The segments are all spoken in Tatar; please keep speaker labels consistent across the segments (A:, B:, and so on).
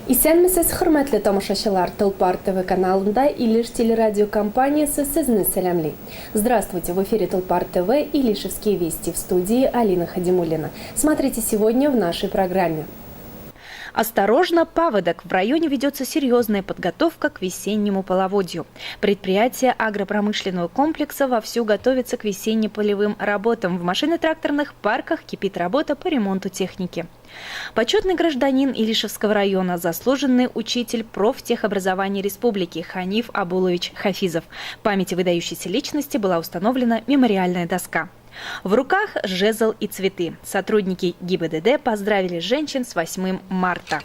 A: Исәнмесез, хөрмәтле тамашачылар! Толпар ТВ каналында Илеш телерадиокомпаниясе сезне сәламли. Здравствуйте! В эфире Толпар ТВ Илишевские вести, в студии Алина Хадимуллина. Смотрите сегодня в нашей программе. Осторожно, паводок! В районе ведется серьезная подготовка к весеннему половодью. Предприятие агропромышленного комплекса вовсю готовится к весенне-полевым работам. В машино-тракторных парках кипит работа по ремонту техники. Почетный гражданин Илишевского района, заслуженный учитель профтехобразования республики Ханиф Абулович Хафизов. Памяти выдающейся личности была установлена мемориальная доска. В руках жезл и цветы. Сотрудники ГИБДД поздравили женщин с 8 марта.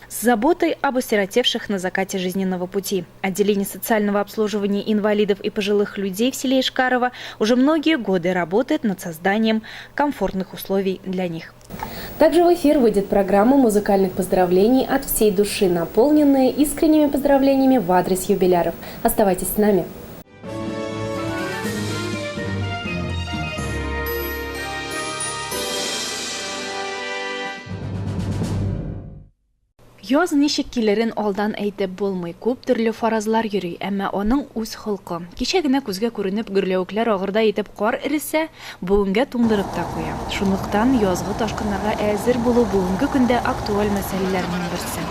A: С заботой об осиротевших на закате жизненного пути. Отделение социального обслуживания инвалидов и пожилых людей в селе Ишкарово уже многие годы работает над созданием комфортных условий для них. Также в эфир выйдет программа музыкальных поздравлений от всей души, наполненная искренними поздравлениями в адрес юбиляров. Оставайтесь с нами. Яз ничек килерен алдан әйтеп булмый, күп төрле фаразлар йөри, әмма аның үз холкы. Кичә генә күзгә күренеп гөрләвекләр агырдай итеп кар эресә, бүгенгә туңдырып та куя. Шунлыктан язгы ташкыннарга әзер булу бүгенге көндә актуаль мәсьәләләрнең берсе.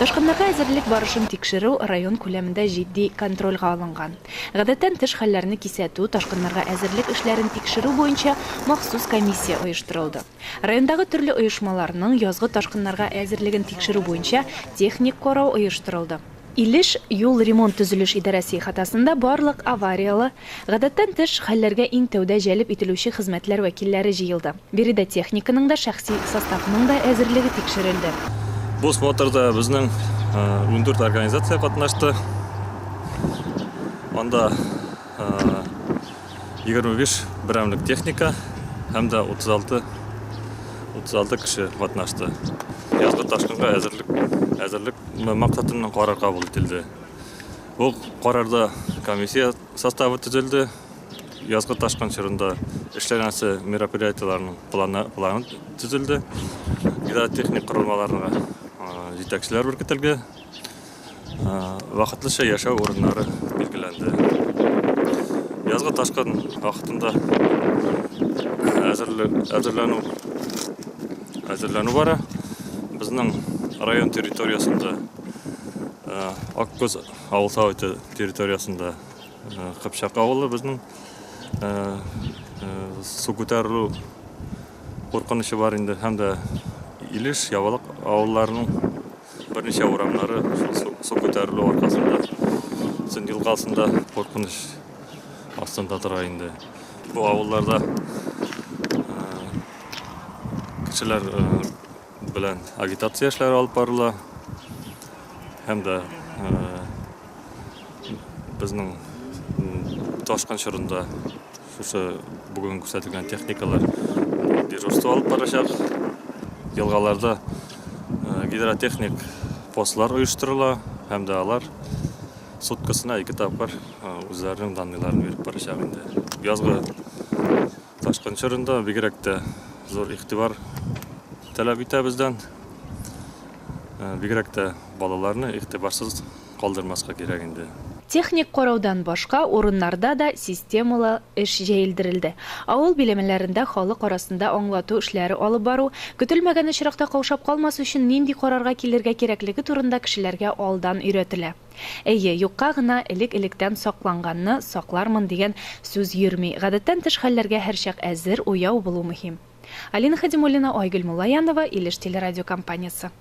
A: Ташкыннарга әзерлек барышын тикшерү район күләмендә җитди контрольгә алынган. Гадәттән тыш хәлләрне кисәтү, ташкыннарга әзерлек эшләрен тикшерү буенча махсус комиссия оештырылды. Райондагы төрле оешмаларның язгы ташкыннарга әзерлеген тикшерү буенча техник карау оештырылды. Илеш юл ремонт-төзелеш идарәсе ихатасында барлык аварияле, гадәттән тыш хәлләргә иң тәүдә җәлеп ителүче хезмәтләр вәкилләре җыелды. Биредә техниканың да, шәхси составның да әзерлеге тикшерелде.
B: Бу смотрда безнең 14 организация катнашты. Анда 25 берәмлек техника һәм дә 36 36 кеше катнашты. Язгы ташкынга әзерлек әзерлек максатыннан карар кабул ителде. Бу карарда комиссия составы төзелде. Язгы ташкын чорында эшләнәсе мероприятиеләрнең планы планы төзелде. Гидротехник корылмаларына җитәкчеләр беркетелде. Вакытлыча яшәү урыннары билгеләнде. Язгы ташкын вакытында әзерләнү әзерләнү бара. Безнең район территориясендә Аккүз авыл советы территориясендә Кыпчак авылы безнең су күтәрелү куркынычы бар инде һәм дә Илеш, Ябалак авылларының берничә урамнары шул су күтәрелү аркасында Сөн елгасында куркыныч астында тора инде. Бу авылларда кешеләр белән агитация эшләре алып барыла һәм дә безнең ташкын чорында шушы бүген күрсәтелгән техникалар дежурство алып барачак. Елгаларда гидротехник постлар оештырыла һәм дә алар суткасына ике тапкыр үзләренең данныйларын биреп барачак инде. Язгы ташкын чорында бигрәк тә зур игътибар таләп итә бездән. Бигрәк тә балаларны игътибарсыз калдырмаска кирәк инде.
A: Техник караудан башка урыннарда да системалы эш җәелдерелде. Авыл биләмәләрендә халык арасында аңлату эшләре алып бару, көтелмәгән очракта каушап калмас өчен нинди карарга килергә кирәклеге турында кешеләргә алдан өйрәтелә. Әйе, юкка гына элек-электән сакланганны саклармын дигән сүз йөрми. Гадәттән тыш хәлләргә һәрчак әзер, уяу булу мөһим. Алина Хадимуллина, Айгөл Муллаянова, Илеш телерадиокомпаниясе.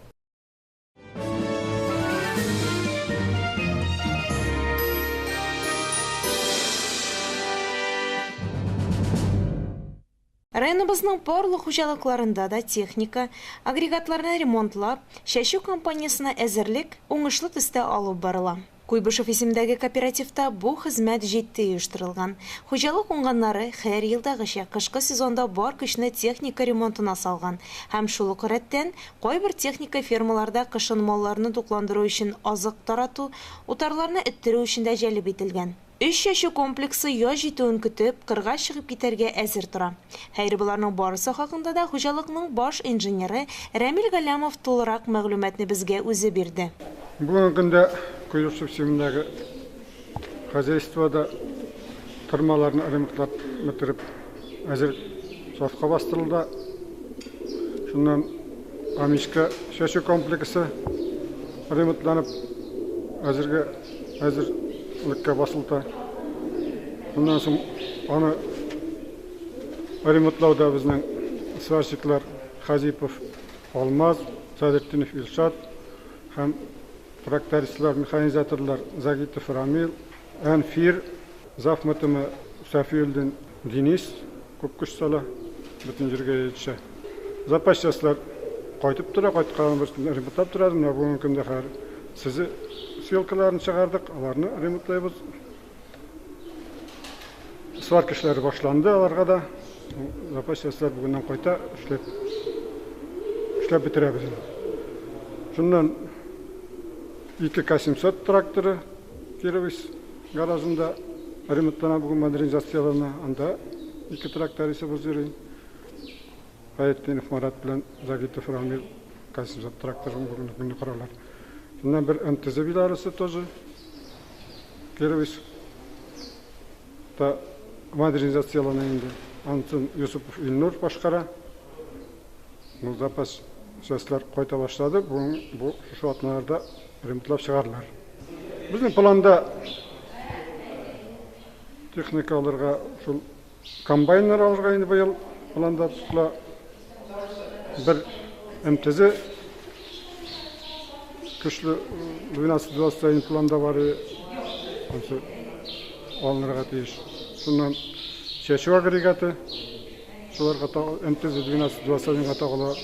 C: Районыбызның барлык хуҗалыкларында да техника, агрегатларны ремонтлап, чәчү кампаниясенә әзерлек уңышлы төстә алып барыла. Куйбышев исемендәге кооперативта бу хезмәт җитди оештырылган. Хуҗалык уңганнары, һәр елдагыча, кышкы сезонда бар көчне техника ремонтына салган һәм шул ук рәттән, кайбер техника фермаларда кышын малларны тукландыру өчен азык тарату, утарларны эттерү өчен дә җәлеп ителгән. Өч чәчү комплексы яз җитүен көтеп, кырга чыгып китәргә әзер тора. Хәер, боларның барысы хакында да хуҗалыкның баш инженеры Рәмил Галләмов тулырак мәгълүматны безгә үзе бирде.
D: Бүгенге көндә Куйбышев исемендәге хозяйствода тырмаларны ремонтлап бетереп, әзер сафка бастырылды. Шуннан Амичка чәчү комплексы ремонтланып, әзергә әзерлеккә басылды. Шуннан соң аны ремонтлауда безнең сварщиклар Хазипов Алмаз, Садретдинов Илшат һәм трактористлар, механизаторлар Загитов Рамил, Әнфир, завмтм Сафиуллин Денис күп көч сала, бөтен җиргә җитешә. Запас частьлар кайтып тора, кайткан берсен ремонтлап торабыз. Менә бүгенге көндә хәзер СЗ силкаларын чыгардык, аларны ремонтлыйбыз. Сварка эшләре башланды аларга да. Запас частьлар бүгеннән кайта, эшләп эшләп бетерәбез инде. Шуннан ике К-700 тракторы Кировец гаражында ремонтлана бүген модернизацияләнә. Анда ике трактористыбыз йөри. Гаетдинов Марат белән Загитов Рамил К-700 тракторын бүгенге көнне коралар. Шуннан бер МТЗ Беларусы тоже Кировец та модернизацияләнә инде. Анысын Юсупов Илнур башкара. Бу запас частьлар кайта башлады. Бүген бу шушы атналарда ремонтлап чыгарлар. Безнең планда техника алырга шул комбайннар алырга инде быел планда тотыла. Бер МТЗ көчле 12-21 планда бар. Ансы алынырга тиеш. Шуннан чәчү агрегаты шуларга МТЗ 12-21 тагыла.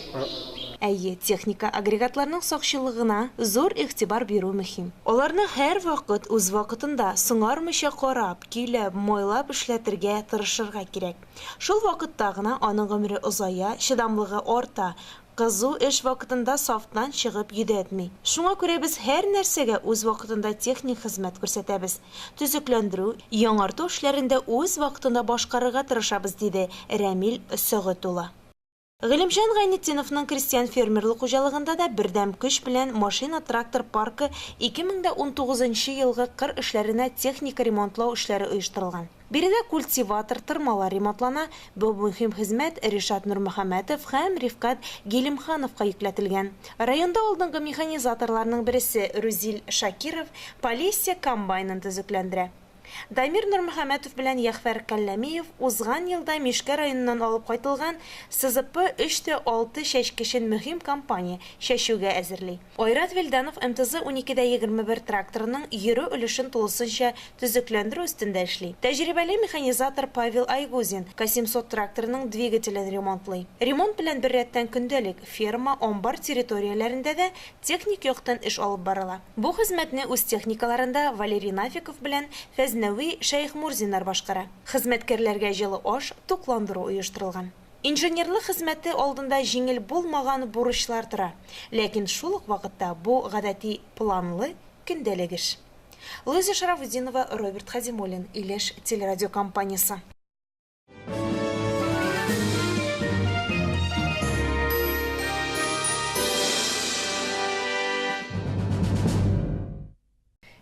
C: Әйе, техника агрегатларның сакчыллыгына зур игътибар бирү мөһим. Аларны һәрвакыт үз вакытында, соңармыйча карап, көйләп, майлап эшләтергә тырышырга кирәк. Шул вакытта гына аның гомере озая, чыдамлыгы арта, кызу эш вакытында сафтан чыгып йөдәтми. Шуңа күрә без һәр нәрсәгә үз вакытында техник хезмәт күрсәтәбез. Төзекләндерү, яңарту эшләрен дә үз вакытында башкарырга тырышабыз, диде Рәмил Сөгыт улы. Гыйлемҗан Гайнетдиновның крестьян-фермерлык хуҗалыгында да бердәм көч белән машина-трактор паркы 2019 нчы елгы кыр эшләренә техника ремонтлау эшләре оештырылган. Биредә культиватор, тырмалар ремонтлана, бу мөһим хезмәт Ришат Нурмөхәммәтов һәм Рифкать Гилемхановка йөкләтелгән. Районда алдынгы механизаторларның бересе Рүзил Шакиров Полесье комбайнын төзекләндерә. Дамир Нурмөхәммәтов белән Ягъфәр Кәлләмиев узган елда Мишкә районыннан алып кайтылган СЗП өч тә алты чәчкечен мөһим кампания, чәчүгә әзерли. Айрат Вилданов МТЗ 12 дә 21 тракторының йөрү өлешен тулысынча төзекләндерү өстендә эшли. Тәҗрибәле механизатор Павел Айгузин К-700 тракторының двигателен ремонтлый. Ремонт белән беррәттән көндәлек ферма, амбар территорияләрендә дә техник яктан эш алып барыла. Бу хезмәтне үз техникаларында Валерий Нафиков белән Фәзнәви Шәехмурзиннар башкара. Хезмәткәрләргә җылы аш, тукландыру оештырылган. Инженерлык хезмәте алдында җиңел булмаган бурычлар тора. Ләкин шул ук вакытта бу гадәти планлы, көндәлек эш. Луиза Шарафутдинова, Роберт Хадимуллин, Илеш телерадиокомпаниясе.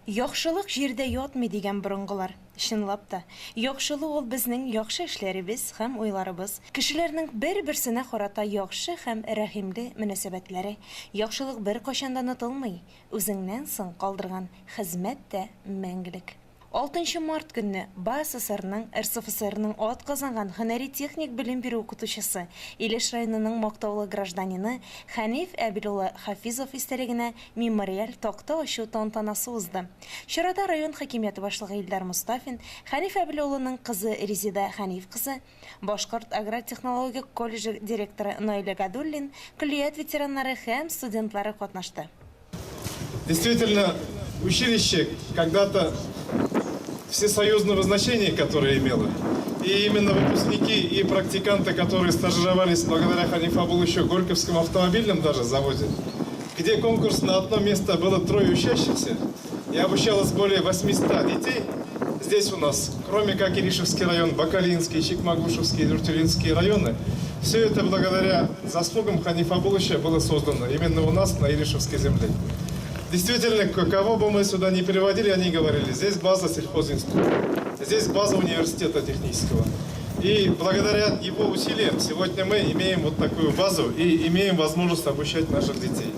C: Яхшылык җирдә ятмый, дигән борынгылар. Чынлап та, яхшылык ул безнең яхшы эшләребез һәм уйларыбыз, кешеләрнең бер-берсенә карата яхшы һәм рәхимле мөнәсәбәтләре. Яхшылык беркайчан да онытылмый, үзеңнән соң калдырган хезмәт тә мәңгелек. Алтынчы март көнне БАССРның, РСФСРның атказанган һөнәри-техник белем бирү укытучысы, Илеш районының мактаулы гражданины Хәниф Әбил улы Хафизов истәлегенә мемориаль такта ачу тантанасы узды. Чарада район хакимияте башлыгы Илдар Мостафин, Хәниф Әбил улының кызы Резеда Хәниф кызы, Башкорт агротехнологик колледжы директоры Наилә Гадуллин, көллият ветераннары һәм студентлары катнашты.
E: Действительно, училище когда-то всесоюзного значения, которое имело. И именно выпускники и практиканты, которые стажировались благодаря Ханифа Булычу в Горьковском автомобильном даже заводе, где конкурс на одно место было трое учащихся, и обучалось более 800 детей, Здесь у нас, кроме как Илишевский район, Бакалинский, Чекмагушевский, Дюртюлинский районы, все это благодаря заслугам Ханифа Абуловича было создано именно у нас на Илишевской земле. Действительно, кого бы мы сюда не переводили, они говорили, здесь база сельхозинститута, здесь база университета технического. И благодаря его усилиям сегодня мы имеем вот такую базу и имеем возможность обучать наших детей.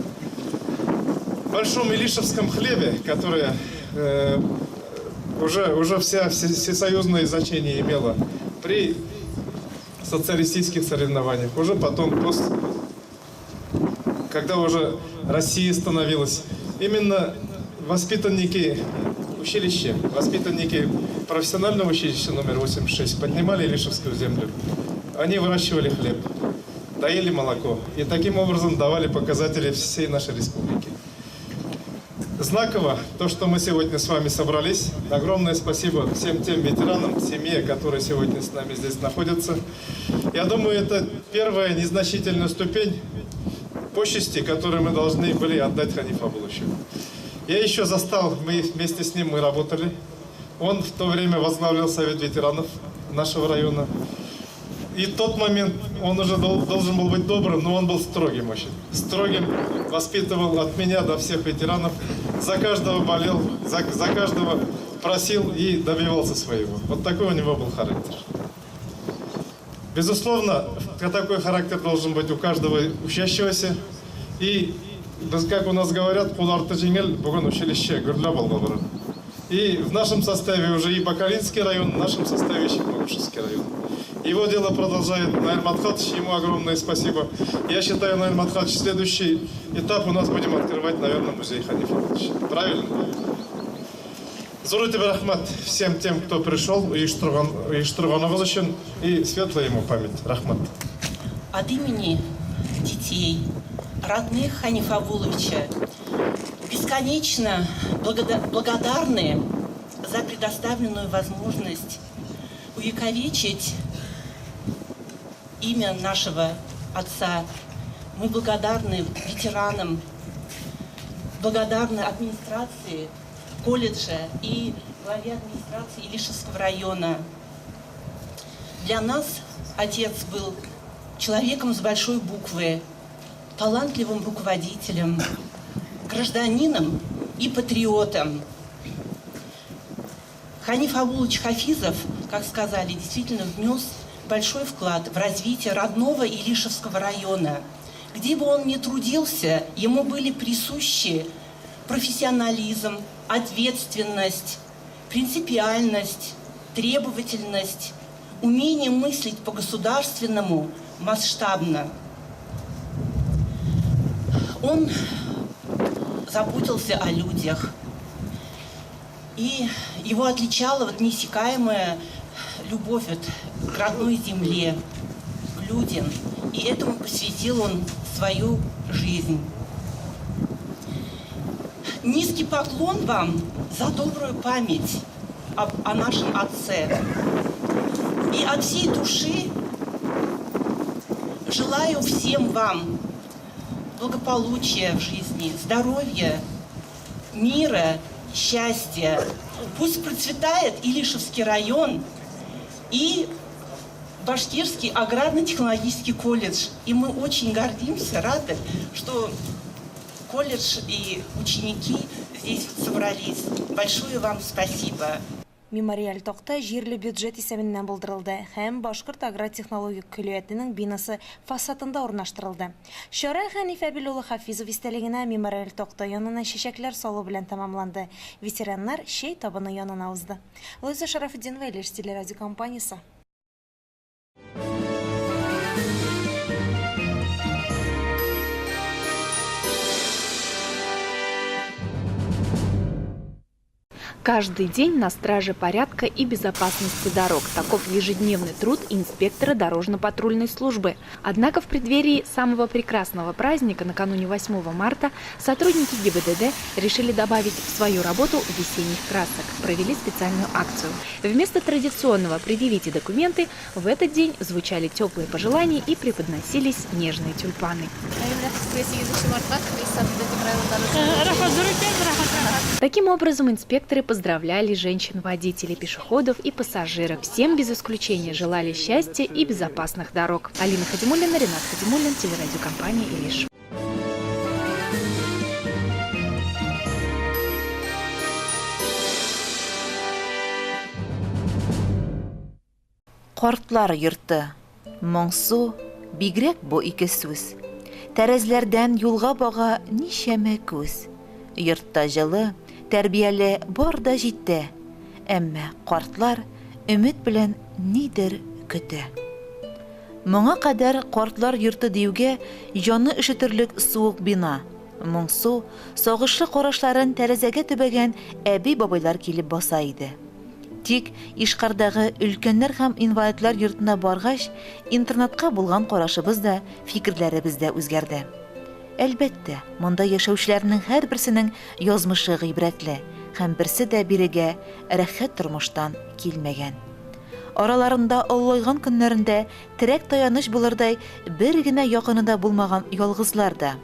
E: В Большом Илишевском хлебе, который уже вся всесоюзное значение имело при социалистических соревнованиях, уже потом, когда уже Россия становилась, именно воспитанники училища, воспитанники профессионального училища номер 86 поднимали Илишевскую землю. Они выращивали хлеб, доили молоко и таким образом давали показатели всей нашей республики. Знаково то, что мы сегодня с вами собрались. Огромное спасибо всем тем ветеранам, семье, которые сегодня с нами здесь находятся. Я думаю, это первая незначительная ступень почести, которую мы должны были отдать Ханифу Абуловичу. Я еще застал, мы вместе с ним мы работали. Он в то время возглавлял Совет ветеранов нашего района. И в тот момент он уже должен был быть добрым, но он был строгим очень. Строгим, воспитывал от меня до всех ветеранов. За каждого болел, за каждого просил и добивался своего. Вот такой у него был характер. Безусловно, такой характер должен быть у каждого учащегося. И, как у нас говорят, кул арты җиңел, бүген училище гөрләп алга бара. И в нашем составе уже и Бакалинский район, в нашем составе Чекмагушевский район. Его дело продолжает Наиль Мадхатович, ему огромное спасибо. Я считаю, Наиль Мадхатович, следующий этап у нас будем открывать, наверное, музей Ханифа Абуловича. Правильно? Зур итеп рәхмәт всем тем, кто пришел, оештырганыгыз өчен, и светлая ему память. Рәхмәт.
F: От имени детей, родных Ханифа Абуловича, бесконечно благодарны за предоставленную возможность увековечить имя нашего отца. Мы благодарны ветеранам, благодарны администрации колледжа и главе администрации Илишевского района. Для нас отец был человеком с большой буквы, талантливым руководителем, гражданином и патриотом. Ханиф Абулович Хафизов, как сказали, действительно внес большой вклад в развитие родного Илишевского района. Где бы он ни трудился, ему были присущи профессионализм, ответственность, принципиальность, требовательность, умение мыслить по-государственному масштабно. Он заботился о людях. И его отличала вот неиссякаемая любовь вот к родной земле, к людям. И этому посвятил он свою жизнь. Низкий поклон вам за добрую память о нашем отце. И от всей души желаю всем вам благополучия в жизни, здоровья, мира, счастья. Пусть процветает Илишевский район и Башкирский аграрно-технологический колледж. И мы очень гордимся, рады, что колледж и ученики здесь собрались. Большое вам спасибо.
C: Мемориаль такта җирле бюджет исәбеннән булдырылды һәм Башкорт агротехнологик көллиятенең бинасы фасадында урнаштырылды. Чара Хәниф Әбил улы Хафизов истәлегенә мемориаль такта янына чәчәкләр салу белән тәмамланды. Ветераннар чәй табыны янына узды. Луиза Шарафетдинова, Илеш телерадиокомпаниясе.
A: Каждый день на страже порядка и безопасности дорог. Таков ежедневный труд инспектора дорожно-патрульной службы. Однако в преддверии самого прекрасного праздника, накануне 8 марта, сотрудники ГИБДД решили добавить в свою работу весенних красок. Провели специальную акцию. Вместо традиционного «предъявите документы» в этот день звучали теплые пожелания и преподносились нежные тюльпаны. Таким образом, инспекторы поздравляли женщин-водителей, пешеходов и пассажиров. Всем без исключения желали счастья и безопасных дорог. Алина Хадимуллина, Ренат Хадимуллин, телерадиокомпания «Илиш».
G: Картлар йорты. Моңсу, бигрәк бу ике сүз. Тәрәзләрдән юлга бага ничәмә күз. Йортта җылы, тәрбияле бар да җитә. Әмма картлар өмет белән нидер көтә. Моңа кадәр картлар йорты диюгә җанны өшетерлек суык бина, моңсу, сагышлы карашларын тәрәзәгә төбәгән әби-бабайлар килеп баса иде. Тик Ишкардагы өлкәннәр һәм инвалидлар йортына баргач, интернатка булган карашыбыз да, фикерләребез дә үзгәрде. Әлбәттә, монда яшәүчеләрнең һәрберсенең язмышы гыйбрәтле һәм берсе дә бирегә рәхәт тормыштан килмәгән. Араларында олылайган көннәрендә терәк-таяныч булырдай бер генә якыны да булмаган ялгызлар да,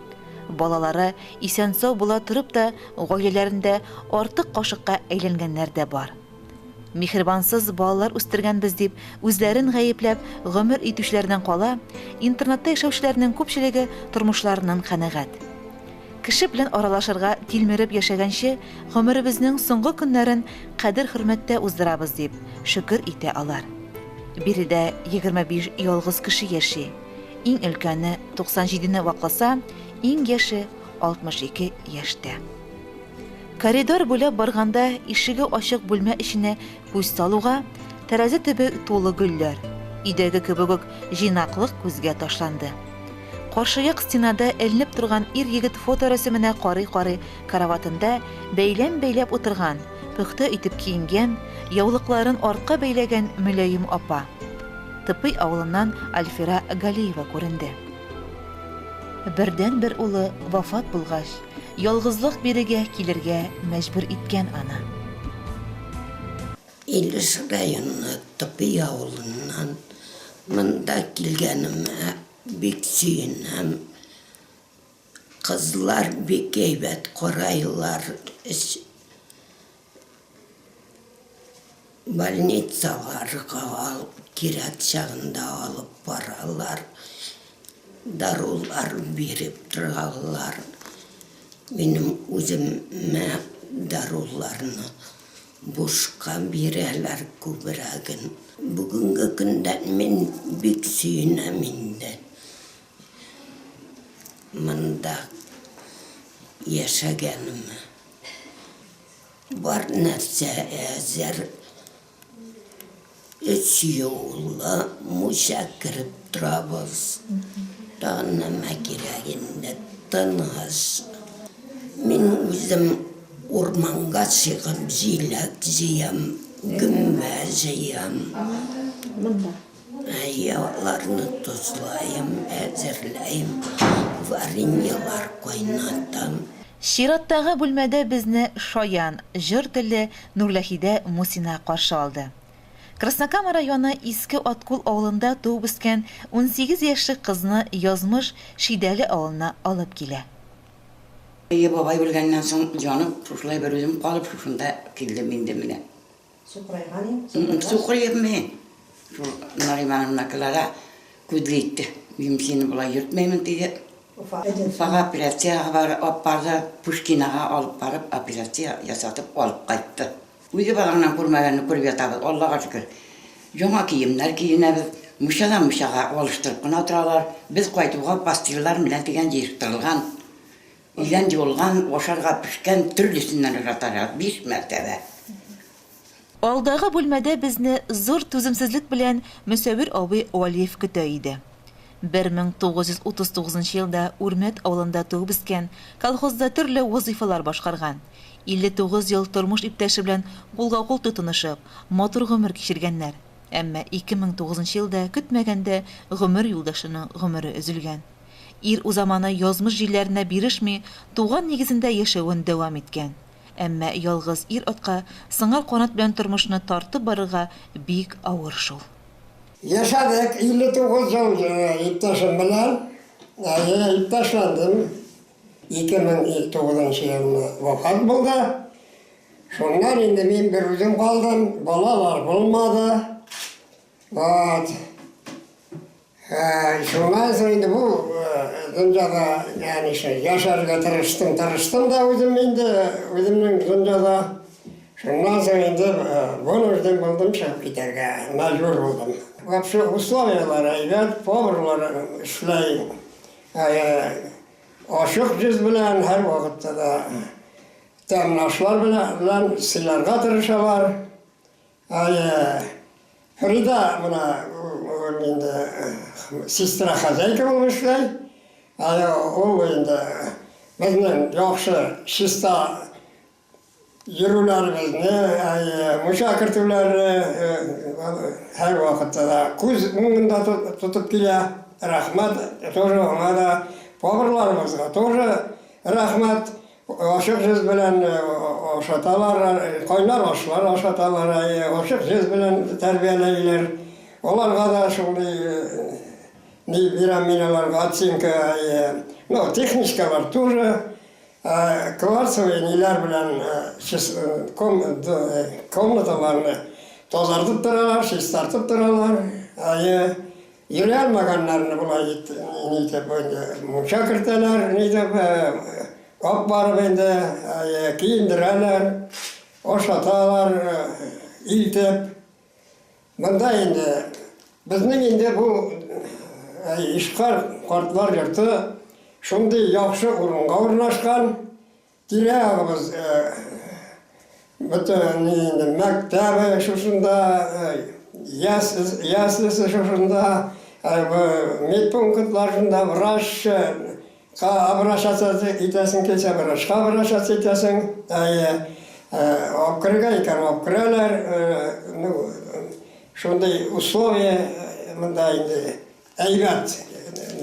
G: балалары исән-сау була торып та гаиләләрендә артык кашыкка әйләнгәннәр дә бар. Миһербансыз балалар үстергәнбез дип үзләрен гаепләп гомер итүчеләрдән кала, интернатта яшәүчеләрнең күпчелеге тормышларыннан канәгать. Кеше белән аралашырга тилмереп яшәгәнче, гомеребезнең соңгы көннәрен кадер-хөрмәттә уздырабыз дип шөкер итә алар. Биредә 25 ялгыз кеше яши. Иң өлкәне 97 не вакласа, иң яше 62 яшьтә. Коридор буйлап барганда ишеге ачык бүлмә эченә күз салуга, тәрәзә төбе тулы гөлләр, өйдәге кебек үк җыйнаклык күзгә ташланды. Каршы як стенада эленеп торган ир-егет фоторәсеменә карый-карый караватында бәйләм бәйләп утырган, пөхтә итеп киенгән, яулыкларын артка бәйләгән мөлаем апа, Тыпый авылыннан Альфира Галиева күренде. Бердәнбер улы вафат булгач, ялгызлык бирегә килергә мәҗбүр иткән аны.
H: Илеш районы Тыпый авылыннан монда килгәнемә бик сөенәм. Кызлар бик әйбәт карайлар. Больницаларга алып, кирәк чагында алып баралар. Дарулар биреп торалар. Минем үземә даруларны бушка бирәләр күбрәген. Бүгенге көндә мин бик сөенәм инде. Монда яшәгәнемә. Бар нәрсә әзер. Өч юллы мунча кереп торабыз. Тагын нәмә кирәк инде? Тыныч. Мин үзем урманга чыгып җиләк җыям, гөмбә җыям. Монда. Әйе, аларны тозлаем, әзерләем, вареньелар кайнатам.
G: Чираттагы бүлмәдә безне шаян, җор телле Нурләхидә Мусина каршы алды. Краснокама районы Иске Аткул авылында туып үскән 18 яшьлек кызны язмыш Шидәле авылына алып килә.
I: Әйе, бабай үлгәннән соң, җаным, шушылай берүзем калып, шушында килдем инде менә.
J: Сукырайган идең, сукыргач.
I: Сукыр идем мин. Шул Наримановна Клара күзле итте. Мин сине болай йөртмәймен, диде. Уфага операциягә барып алып барды, Пушкинага алып барып, операция ясатып алып кайтты. Үзе балаңнан күрмәгәнне күреп ятабыз, Аллага шөкер. Яңа киемнәр киенәбез, мунчадан мунчага алыштырып кына торалар. Без кайтуга пастиллар менә дигән җыештырылган. Идән юылган, ашарга пешкән, төрлесеннән ашаталар, биш мәртәбә.
G: Алдагы бүлмәдә безне зур түземсезлек белән Мөсәвир абый Вәлиев көтә иде. 1939 нчы елда Үрмәт авылында туып үскән, колхозда төрле вазыйфалар башкарган. 59 ел тормыш иптәше белән кулга-кул тотынышып, матур гомер кичергәннәр. Әмма 2009 нчы елда көтмәгәндә гомер юлдашының гомере өзелгән. Ир узаманы язмыш җилләренә бирешми, туган нигезендә яшәвен дәвам иткән. Әмма ялгыз ир-атка сыңар канат белән тормышны тартып барырга бик авыр шул.
K: Яшәдек 59 ел иптәшем белән. Әйе, иптәшләндем. 2009 нчы елны вафат булды. Шуннан инде мин бер үзем калдым, балалар булмады. Вот. Шуннан соң инде бу дөньяда, ягъни яшәргә тырыштым, тырыштым да үзем инде, үземнең дөньяда. Шуннан соң инде вынужден булдым чыгып китәргә, мәҗбүр булдым. Вообще условияләр әйбәт, поварлар эшләй. Ачык йөз белән һәрвакытта да тәмле ашлар белән сыйларга тырышалар. Әйе, Фрида менә ул инде сестра хозяйка булып эшләй. Әйе, ул инде безнең яхшы, чиста йөрүләребезне, әйе, мунча кертүләрне һәрвакытта да күз уңында тотып килә. Рәхмәт тоже аңа да, поварларыбызга тоже рәхмәт. Ачык йөз белән ашаталар, кайнар ашлар ашаталар, ачык йөз белән тәрбияләйләр. Аларга да шундый ни бирәм мин аларга оценка. Ну, техничкалар тоже кварцевый ниләр белән комнаталарны тазартып торалар, чистартып торалар. Йөри алмаганнарны болай нитеп инде мунча кертәләр, нитеп ап барып инде киендерәләр, ашаталар, илтеп. Монда инде безнең инде бу Ишкар картлар йорты шундый яхшы урынга урнашкан. Тирә-ягыбыз бөтен инде мәктәбе шушында, яслесе шушында, медпунктлар шунда, врачка обращаться итәсең килсә, врачка обращаться итәсең. Әйе, алып керергә икән, алып керәләр. Ну, шундый условия монда инде әйбәт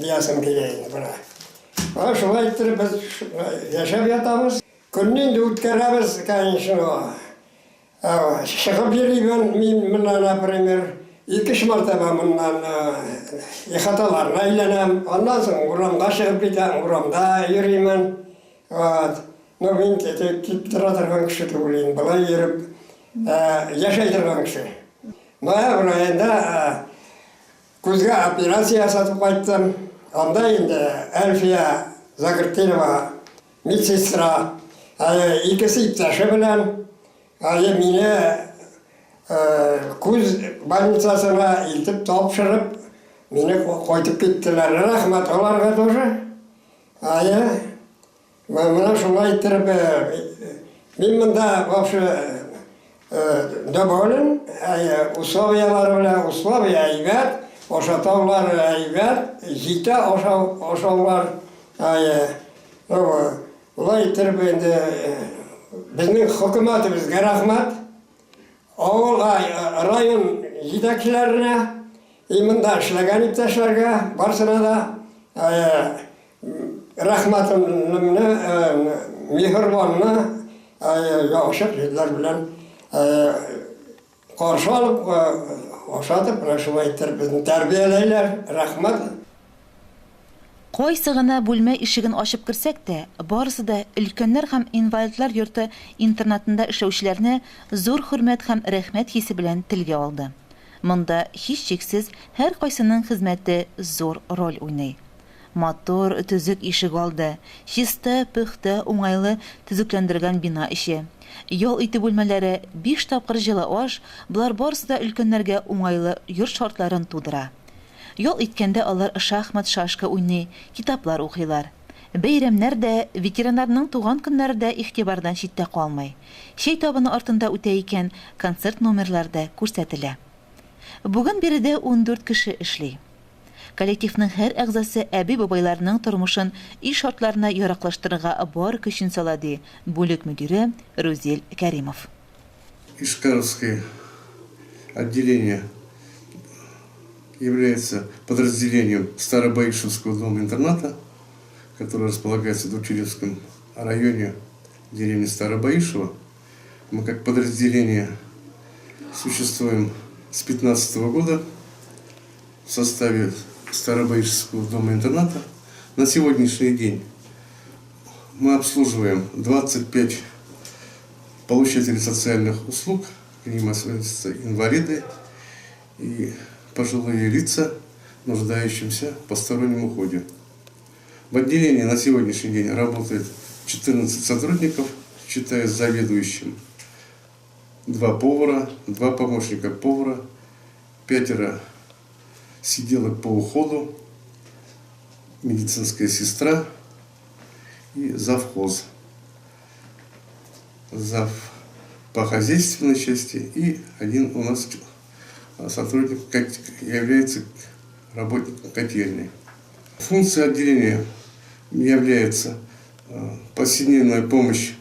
K: диясем килә инде менә. Менә шулай иттереп без яшәп ятабыз. Көнне инде үткәрәбез, конечно. Чыгып йөрибен мин моннан, например, ике-өч мәртәбә моннан ихаталарны әйләнәм. Аннан соң урамга чыгып китәм, урамда йөримен. Вот. Ну, мин тик тора торган кеше түгел инде, болай йөреп яшәй торган кеше. Ноябрь аенда Күзгә операция ясатып кайттым. Анда инде Әлфия Закиртдинова медсестра, икесе иптәше белән мине күз больницасына илтеп тапшырып, мине кайтып киттеләр. Рәхмәт аларга тоже. Әйе. Менә шулай иттереп, мин монда вообще доволен, условияләре белән, условия әйбәт, ашатаулар әйбәт, җитә ашау, ашаулар. Шулай иттереп инде безнең хөкүмәтебезгә рәхмәт, авылга, район җитәкчеләренә, и монда эшләгән иптәшләргә, барысына да. Рәхмәтемне, миһербанны ачык йөзләр белән каршы алып, ашатып, менә шулай иттереп безне тәрбияләйләр. Рәхмәт.
G: Кайсы гына бүлмә ишеген ачып керсәк тә, барысы да өлкәннәр һәм инвалидлар йорты интернатында эшләүчеләрне зур хөрмәт һәм рәхмәт хисе белән телгә алды. Монда, һичшиксез, һәркайсының хезмәте зур роль уйный. Матур, төзек ишегалды, чиста, пөхтә, уңайлы төзекләндерелгән бина эче, ял итү бүлмәләре, биш тапкыр җылы аш, болар барысы да өлкәннәргә уңайлы йорт шартларын тудыра. Ял иткәндә алар шахмат, шашка уйный, китаплар укыйлар. Бәйрәмнәр дә, ветераннарның туган көннәре дә игътибардан читтә калмый. Чәй табыны артында үтә икән, концерт номерлары да күрсәтелә. Бүген биредә 14 кеше эшли. Коллективның һәр әгъзасы әби-бабайларның тормышын өй шартларына яраклаштырырга бар көчен сала, ди бүлек мөдире Рүзил Кәримов.
L: Ишкаровское отделение является подразделением Старобаишевского дома-интерната, который располагается в Докчеревском районе деревни Старобаишево. Мы как подразделение существуем с 15 года в составе Старобаишевского дома-интерната. На сегодняшний день мы обслуживаем 25 получатели социальных услуг, к ним относятся инвалиды и пожилые лица, нуждающимся в постороннем уходе. В отделении на сегодняшний день работает 14 сотрудников, считая заведующим, 2 повара, 2 помощника повара, 5 сиделок по уходу, медицинская сестра и завхоз. Зав по хозяйственной части и один у нас сотрудник является работником котельной. Функция отделения является повседневная помощь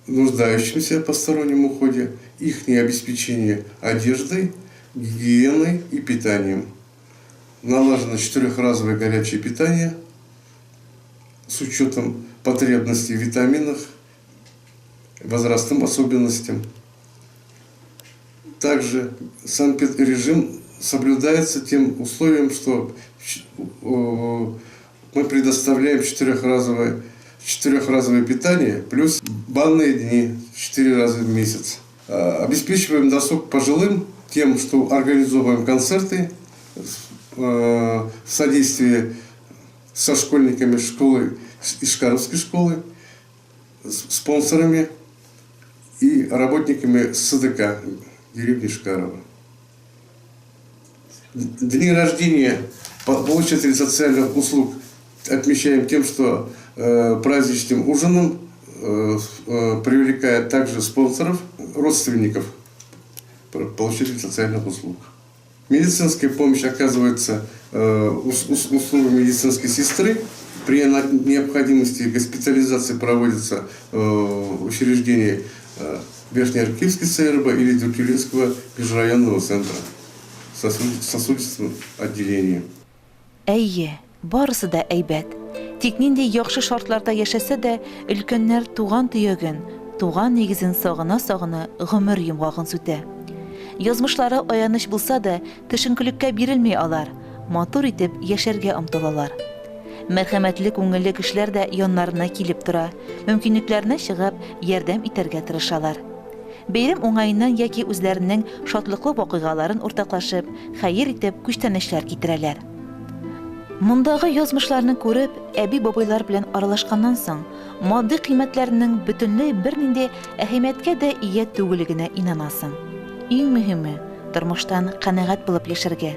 L: нуждающимся в постороннем уходе, их обеспечение одеждой, гигиеной и питанием. Налажено 4-разовое горячее питание с учетом потребностей в витаминах, возрастным особенностям. Также санэпидрежим соблюдается тем условием, что мы предоставляем четырехразовое питание плюс банные дни 4 раза в месяц. Обеспечиваем досуг пожилым тем, что организовываем концерты в содействии со школьниками школы, Ишкаровской школы, спонсорами и работниками СДК деревни Шкарова. Дни рождения получателей социальных услуг отмечаем тем, что праздничным ужином привлекая также спонсоров, родственников получателей социальных услуг. Медицинская помощь оказывается услугами медицинской сестры. При необходимости госпитализации проводится в учреждении Верхнеаркивской ЦРБ или Дюртюлинского межрайонного центра сосудистого отделения.
G: Әйе, барысы да әйбәт. Тик нинди яхшы шартларда яшәсә дә, өлкәннәр туган төяген, туган нигезен сагына-сагына гомер йомгагын сүтә. Язмышлары аяныч булса да, төшенкелеккә бирелми алар, матур итеп яшәргә омтылалар. Мәрхәмәтле күңелле кешеләр дә яннарына килеп тора, мөмкинлекләренә чыгып, ярдәм итәргә тырышалар. Бәйрәм уңаеннан яки үзләренең шатлыклы вакыйгаларын уртаклашып, хәер итеп күчтәнәчләр китерәләр. Мондагы язмышларны күреп, әби-бабайлар белән аралашканнан соң, матди кыйммәтләрнең бөтенләй бернинди әһәмияткә дә ия түгеллегенә инанасың. Иң мөһиме, тормыштан канәгать булып яшәргә,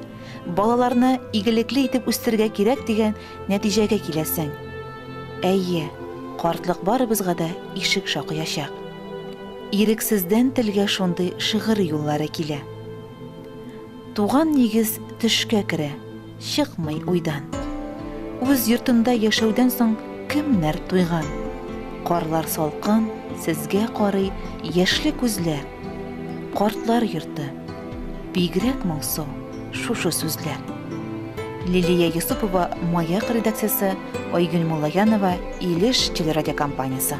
G: балаларны игелекле итеп үстерергә кирәк дигән нәтиҗәгә киләсең. Әйе, картлык барыбызга да ишек шакыячак. Ирексездән телгә шундый шигырь юллары килә. Туган нигез төшкә керә, чыкмый уйдан. Үз йортында яшәүдән соң кемнәр туйган? Карлар салкын, сезгә карый яшьле күзләр. Картлар йорты. Бигрәк моңсу шушы сүзләр. Лилия Йосыпова, Маяк редакциясе, Айгөл Муллаянова, Илеш телерадиокомпаниясе.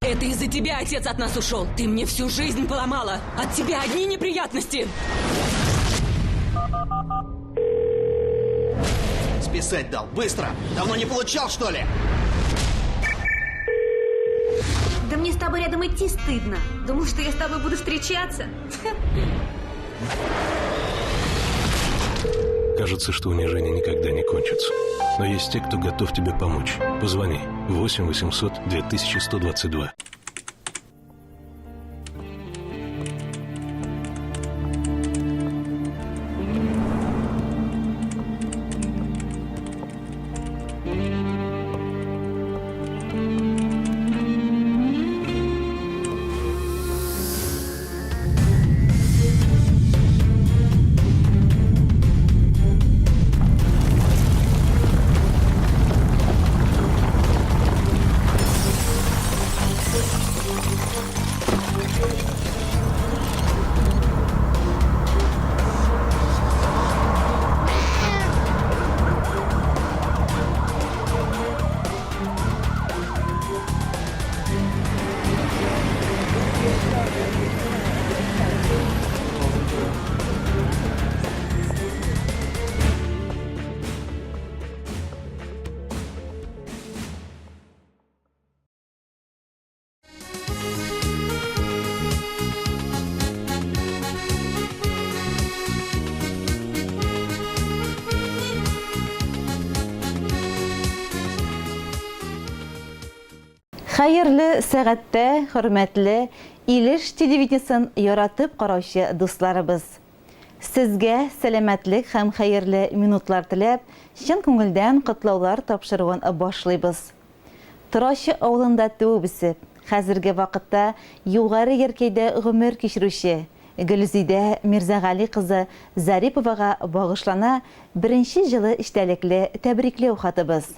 M: Это из-за тебя отец от нас ушел. Ты мне всю жизнь поломала. От тебя одни неприятности.
N: Списать дал. Быстро. Давно не получал, что ли?
O: Да мне с тобой рядом идти стыдно. Думал, что я с тобой буду встречаться.
P: Кажется, что унижение никогда не кончится. Но есть те, кто готов тебе помочь. Позвони 8 800 2122.
G: Хәерле сәгатьтә, хөрмәтле Илеш телевидениесен яратып караучы дусларыбыз! Сезгә сәламәтлек һәм хәерле минутлар теләп, чын күңелдән котлаулар тапшыруын башлыйбыз. Торачы авылында туып-үсеп, хәзерге вакытта Югары Яркәйдә гомер кичерүче Гөлзидә Мирзагали кызы Зариповага багышлана беренче җылы эчтәлекле тәбрикләү хатыбыз.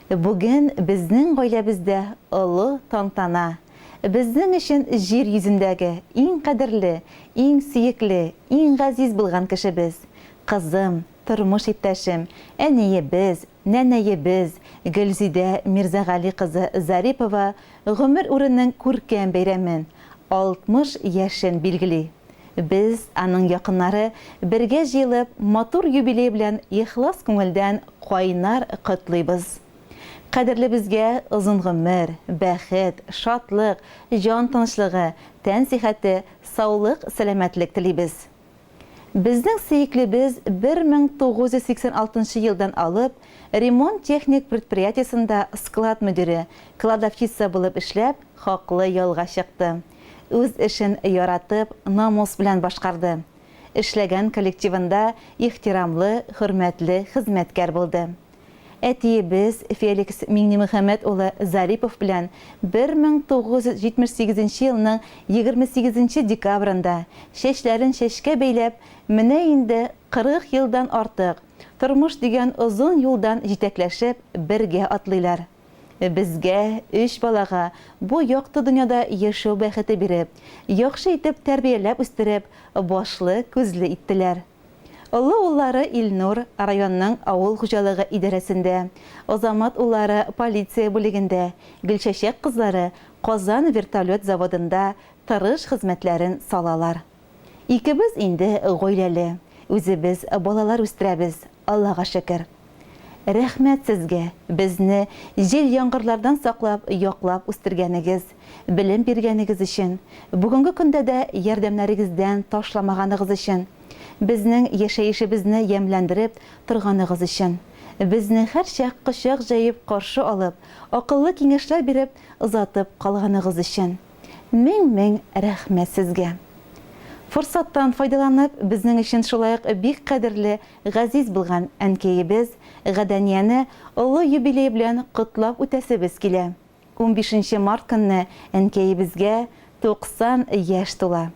G: Бүген безнең гаиләбездә олы тантана. Безнең өчен җир йөзендәге иң кадерле, иң сөекле, иң газиз булган кешебез, кызым, тормыш иптәшем, әниебез, нәнәебез Гөлзидә Мирзагали кызы Зарипова гомер үренең күркәм бәйрәмен, 60 яшен билгели. Без, аның якыннары, бергә җыелып, матур юбилей белән ихлас күңелдән кайнар котлыйбыз. Кадерлебезгә озын гомер, бәхет, шатлык, җан тынычлыгы, тән сихәте, саулык-сәламәтлек телибез. Безнең сөеклебез 1986 нчы елдан алып ремонт-техник предприятиесендә склад мөдире, кладовщица булып эшләп, хаклы ялга чыкты. Үз эшен яратып, намус белән башкарды. Эшләгән коллективында ихтирамлы, хөрмәтле хезмәткәр булды. Әтиебез Феликс Миңнемөхәммәт улы Зарипов белән 1978 нче елның 28 нче декабрендә, чәчләрен чәчкә бәйләп, менә инде 40 елдан артык, тормыш дигән озын юлдан җитәкләшеп, бергә атлыйлар. Безгә, өч балага, бу якты дөньяда яшәү бәхете биреп, яхшы итеп тәрбияләп үстереп, башлы-күзле иттеләр. Олы уллары Илнур, районның авыл хуҗалыгы идарәсендә, Азамат уллары полиция бүлегендә, Гөлчәчәк кызлары Казан вертолет заводында тырыш хезмәтләрен салалар. Икебез инде гаиләле, үзебез балалар үстерәбез, Аллага шөкер. Рәхмәт сезгә, безне җил-яңгырлардан саклап, яклап үстергәнегез, белем биргәнегез өчен, бүгенге көндә дә ярдәмнәрегездән ташламаганыгыз өчен, безнең яшәешебезне ямьләндереп торганыгыз өчен, безне һәрчак кочак җәеп каршы алып, акыллы киңәшләр биреп озатып калганыгыз өчен. Мең-мең рәхмәт сезгә! Форсаттан файдаланып, безнең өчен шулай ук бик кадерле, газиз булган әнкәебез Гадәнияне олы юбилее белән котлап үтәсебез килә. Унбишенче март көнне әнкәебезгә 90 яшь тула.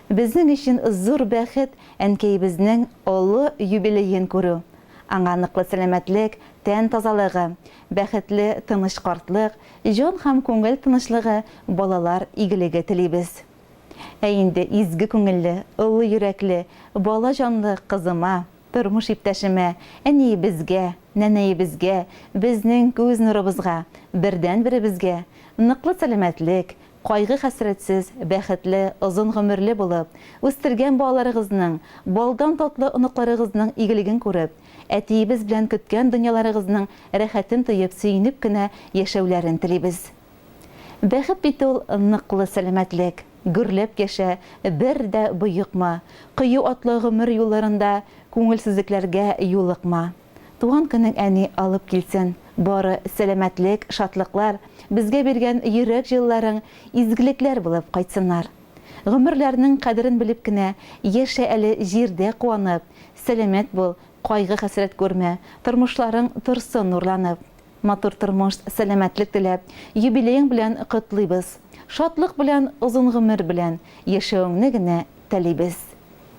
G: Безнең өчен зур бәхет әнкәебезнең олы юбилеен күрү. Аңа ныклы сәламәтлек, тән тазалыгы, бәхетле тыныч картлык, Җан һәм күңел тынычлыгы, балалар игелеге телибез. Ә инде изге күңелле, олы йөрәкле, бала җанлы кызыма, тормыш иптәшемә, әниебезгә, нәнәебезгә, безнең күз нурыбызга, бердәнберебезгә, ныклы сәламәтлек, кайгы-хәсрәтсез, бәхетле, озын гомерле булып, үстергән балаларыгызның, балдан татлы оныкларыгызның игелеген күреп, әтиебез белән көткән дөньяларыгызның рәхәтен тоеп, сөенеп кенә яшәүләрен телибез. Бәхет бит ул ныклы сәламәтлек, гөрләп яшә, бер дә боекма, кыю атла гомер юлларында күңелсезлекләргә юлыкма. Туган көнең әни алып килсен, бары сәламәтлек, шатлыклар, безгә биргән йөрәк җылыларың изгелекләр булып кайтсыннар. Гомерләрнең кадерен белеп кенә яшә әле җирдә куанып, сәламәт бул, Кайгы-хәсрәт күрмә, тормышларың торсын нурланып. Матур тормыш, сәламәтлек теләп, юбилеең белән котлыйбыз. Шатлык белән, озын гомер белән яшәвеңне генә телибез.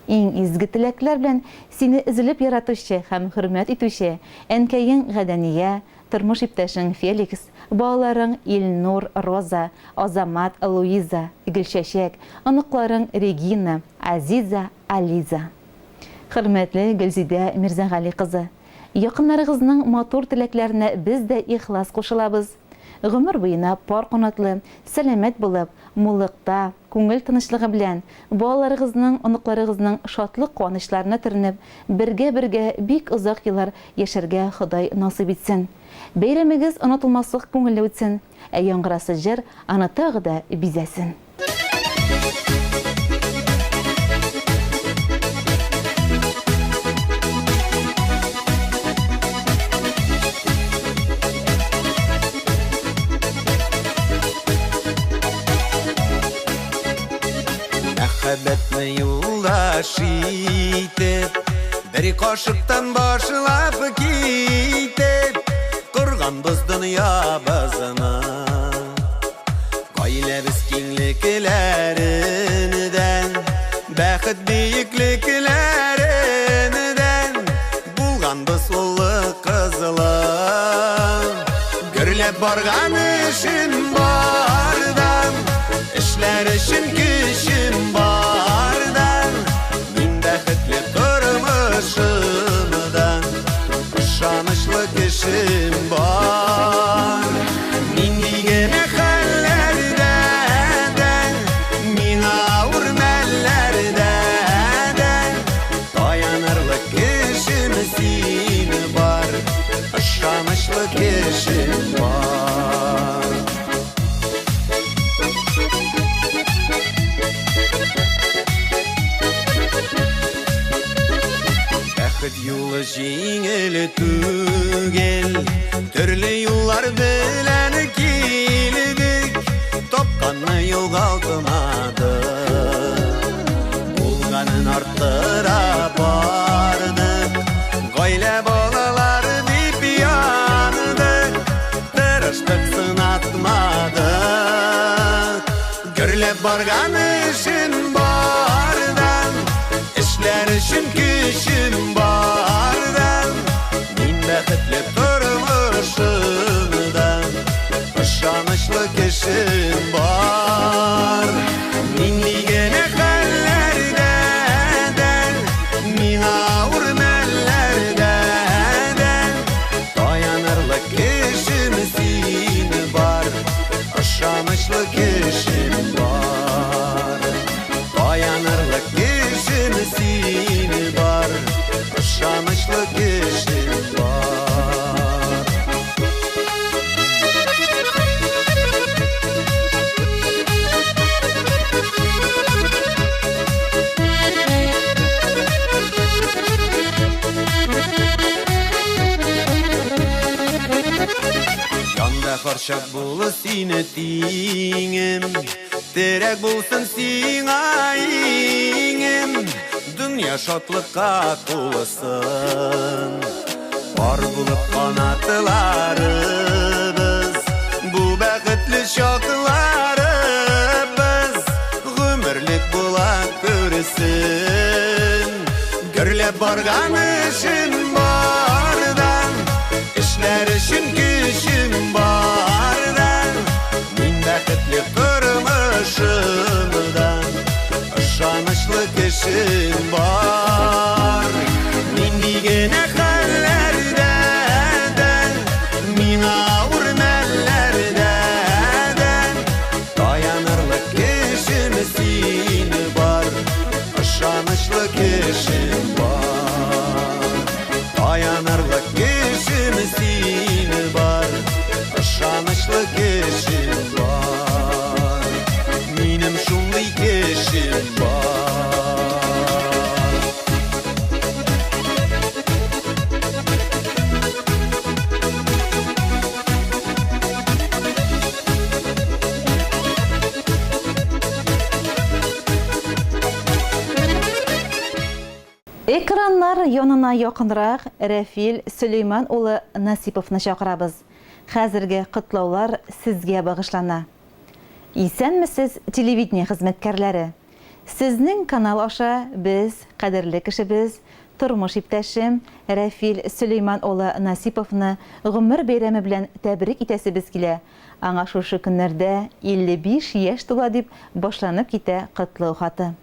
G: Иң изге теләкләр белән сине өзелеп яратучы һәм хөрмәт итүче әнкәең Гадәния, тормыш иптәшең Феликс, балаларың Илнур, Роза, Азамат, Луиза, Гөлчәчәк, оныкларың Регина, Азиза, Ализа. Хөрмәтле Гөлзидә Мирзагали кызы! Якыннарыгызның матур теләкләренә без дә ихлас кушылабыз. Гомер буена пар канатлы, сәламәт булып, муллыкта, күңел тынычлыгы белән, балаларыгызның, оныкларыгызның шатлык-куанычларына төренеп, бергә-бергә бик озак еллар яшәргә Ходай насыйп итсен. Бәйрәмегез онытылмаслык күңелле үтсен, ә яңгырасы җыр аны тагы да бизәсен.
Q: Мәхәббәтне юлдаш итеп, Бер кашыктан башлап китеп, Корганбыз дөньябызны. Гаиләбез киңлекләреннән, Бәхет биеклекләреннән Булганбыз уллы-кызлы. Гөрләп барган эшем бардан, Эшләр өчен көчем бардан, Мин бәхетле тормышымда, Ышанычлы кешем бар. Нинди генә хәлләрдә дә, Миңа авыр мәлләрдә дә, Таянырлык кешем син бар, Ышанычлы кешем бар. Бәхет юлы җиңел түгел, Төрле юллар белән килдек, Тапканны югалтмадык, Булганын арттыра бардык. Гаилә, балалар дип яндык, Тырыштык, сынатмадык. Гөрләп барган эшем бардан, Эшләр өчен көчем бардан, Мин бәхетле тормышымда, Ышанычлы кешем бар. Нинди генә хәлләрдә дә, Миңа авыр мәлләрдә дә, Таянырлык кешем син бар, Ышанычлы кешем бар. Таянырлык кешем син бар, Ышанычлы кешем бар. Янда һәрчак булыр сине тиңем, Терәк булсын сиңа иңем, Дөнья шатлыкка тулсын. Пар булып канатларыбыз, Бу бәхетле чакларыбыз Гомерлек була күрсен. Гөрләп барган эшем бардан, Эшләр өчен көчем бардан, Мин бәхетле тормышымда, Ышанычлы кешем бар. Нинди генә хәлләрдә дә, Миңа авыр мәлләрдә дә, Таянырлык кешем син бар, Ышанычлы кешем бар. Таянырлык кешем син бар, Ышанычлы кешем бар. Минем шундый кешем бар.
G: Экраннар янына якынрак Рәфил Сөләйман улы Насиповны чакырабыз. Хәзерге котлаулар сезгә багышлана. Исәнмесез, телевидение хезмәткәрләре! Сезнең канал аша без, кадерле кешебез, тормыш иптәшем Рәфил Сөләйман улы Насиповны гомер бәйрәме белән тәбрик итәсебез килә, аңа шушы көннәрдә 55 яшь тула дип башланып китә котлау хаты.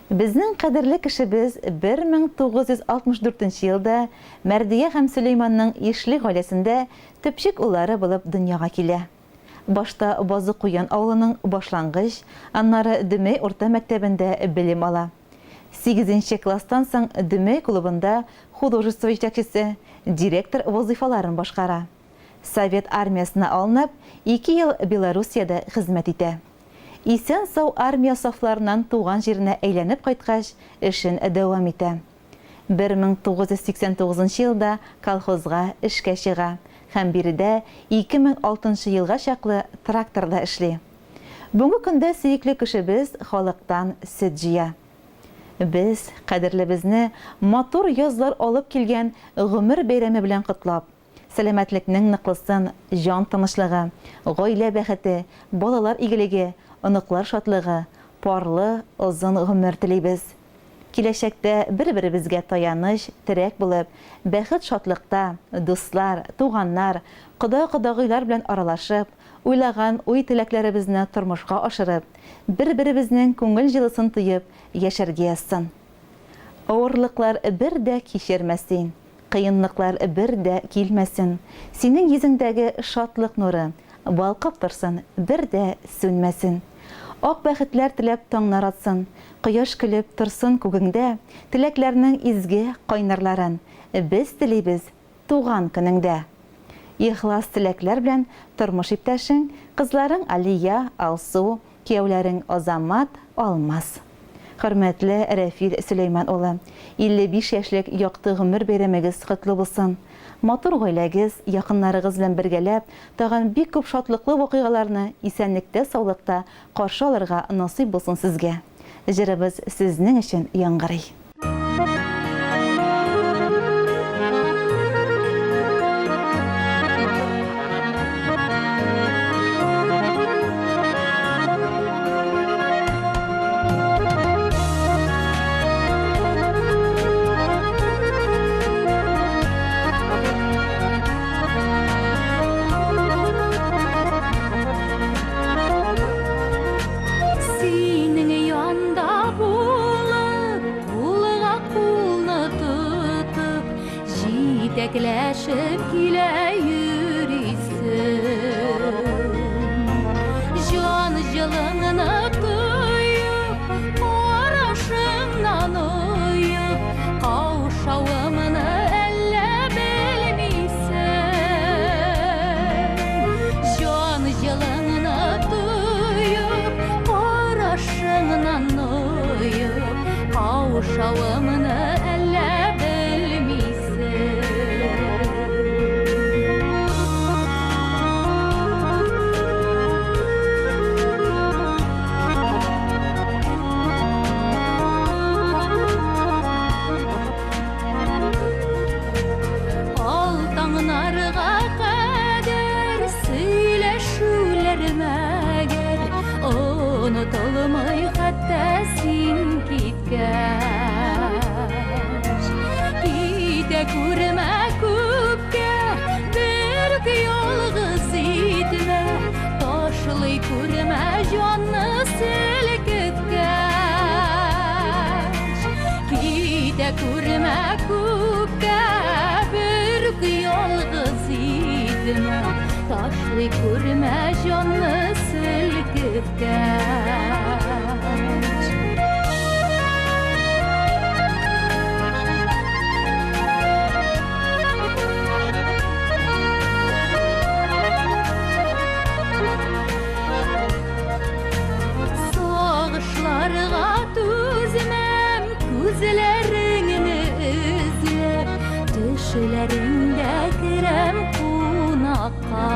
G: Безнең кадерле кешебез 1964 нче елда Мәрдия һәм Сөләйманның ишле гаиләсендә төпчек уллары булып дөньяга килә. Башта Базыкуян авылының башлангыч, аннары Дөмәй урта мәктәбендә белем ала. Сигезенче класстан соң Дөмәй клубында художество җитәкчесе, директор вазыйфаларын башкара. Совет армиясенә алынып, ике ел Белоруссиядә хезмәт итә. Исән-сау армия сафларыннан туган җиренә әйләнеп кайткач, эшен дәвам итә. 1989 нчы елда колхозга эшкә чыга һәм биредә 2006 нчы елга чаклы тракторда эшли. Бүгенге көндә сөекле кешебез халыктан сөт җыя. Без, кадерлебезне матур язлар алып килгән гомер бәйрәме белән котлап, сәламәтлекнең ныклысын, җан тынычлыгы, гаилә бәхете, балалар игелеге, оныклар шатлыгы, парлы, озын гомер телибез. Киләчәктә бер-беребезгә таяныч, терәк булып, бәхет-шатлыкта, дуслар, туганнар, кода-кодагыйлар белән аралашып, уйлаган уй-теләкләребезне тормышка ашырып, бер-беребезнең күңел җылысын тоеп яшәргә язсын. Авырлыклар бер дә кичермә син, кыенлыклар бер дә килмәсен, синең йөзеңдәге шатлык нуры балкып торсын, бер дә сүнмәсен. Ак бәхетләр теләп таңнар атсын, кояш көлеп торсын күгеңдә, теләкләрнең изге кайнарларын без телибез туган көнеңдә. Ихлас теләкләр белән тормыш иптәшең, кызларың Алия, Алсу, кияүләрең Азамат, Алмаз. Хөрмәтле Рәфил Сөләйман улы, 55 яшьлек якты гомер бәйрәмегез котлы булсын! Матур гаиләгез, якыннарыгыз белән бергәләп, тагын бик күп шатлыклы вакыйгаларны исәнлектә-саулыкта каршы алырга насыйп булсын сезгә! Җырыбыз сезнең өчен яңгырый.
R: Синең янда булып, кулга кулны тотып, җитәкләшеп килә йөрисең. Җан җылыңны тоеп, карашыңнан оеп, каушавымны әллә белмисең. Җан җылыңны тоеп, карашыңнан оеп, каушавымны әллә белмисең. Ал таңнарга кадәр сөйләшүләр мәгәр онытылмый хәтта син киткәч. Китә күрмә күпкә, бер ялгыз итмә, ташлый күрмә җанны селкеткәч. Китә күрмә күпкә, бер ялгыз итмә, ташлый күрмә җанны селкеткәч. Сагышларга түзмәм, күзләреңне эзләп, төшләреңдә керәм кунакка.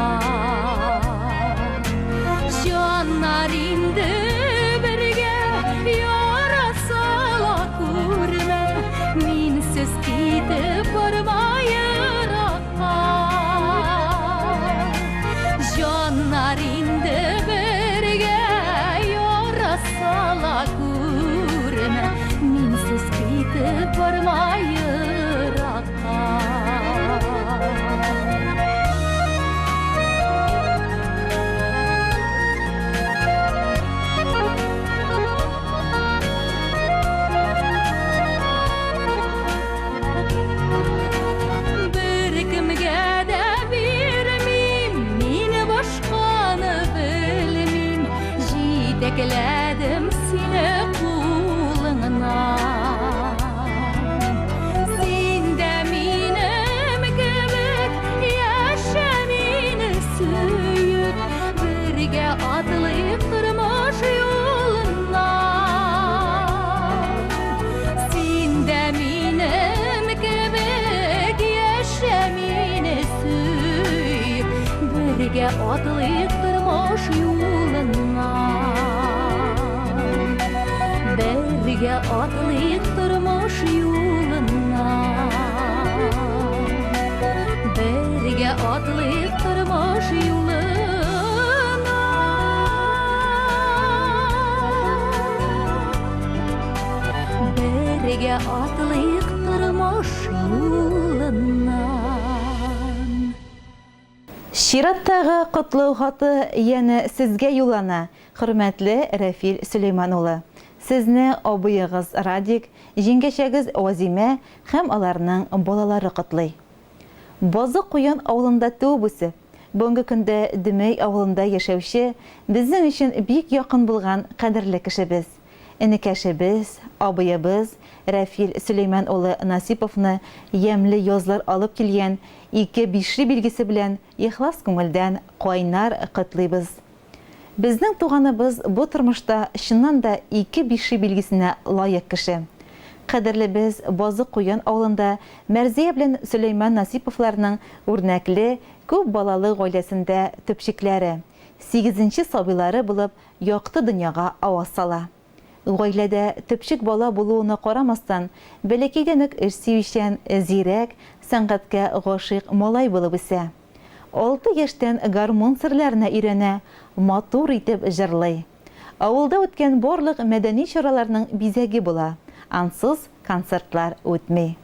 R: Җаннар инде бергә яра сала күрмә, минсез китеп барма еракка. Җаннар инде бергә яра сала күрмә, минсез китеп барма еракка. Беркемгә дә бирмим, мин башканы белмим, җитәкләдем сине кулыңнан. Син дә минем кебек яшә мине сөеп, бергә атлыйк тормыш юлыннан. Син дә минем кебек яшә мине сөеп, бергә атлыйк тормыш юлыннан. Бергә атлыйк тормыш юлыннан. Бергә атлыйк тормыш юлыннан. Бергә атлыйк тормыш юлыннан.
G: Чираттагы котлау хаты янә сезгә юллана, хөрмәтле Рәфил Сөләйман улы. Сезне абыегыз Радик, җиңгәчәгез Вазимә һәм аларның балалары котлый. Базы Куян авылында туып үсеп, бүгенге көндә Дөмәй авылында яшәүче, безнең өчен бик якын булган кадерле кешебез, энекәшебез, абыебыз Рәфил Сөләйман улы Насиповны ямьле язлар алып килгән ике бишле билгесе белән ихлас күңелдән кайнар котлыйбыз. Безнең туганыбыз бу тормышта чыннан да ике бишле билгесенә лаек кеше. Кадерлебез Базы Куян авылында Мәрзия белән Сөләйман Насиповларның үрнәкле, күп балалы гаиләсендә төпчекләре, сигезенче сабыйлары булып якты дөньяга аваз сала. Гаиләдә төпчек бала булуына карамастан, бәләкәйдән үк эш сөючән, зирәк, сәнгатькә гашыйк малай булып үсә. Алты яшьтән гармун серләренә өйрәнә, матур итеп җырлый. Авылда үткән барлык мәдәни чараларның бизәге була, ансыз концертлар үтми.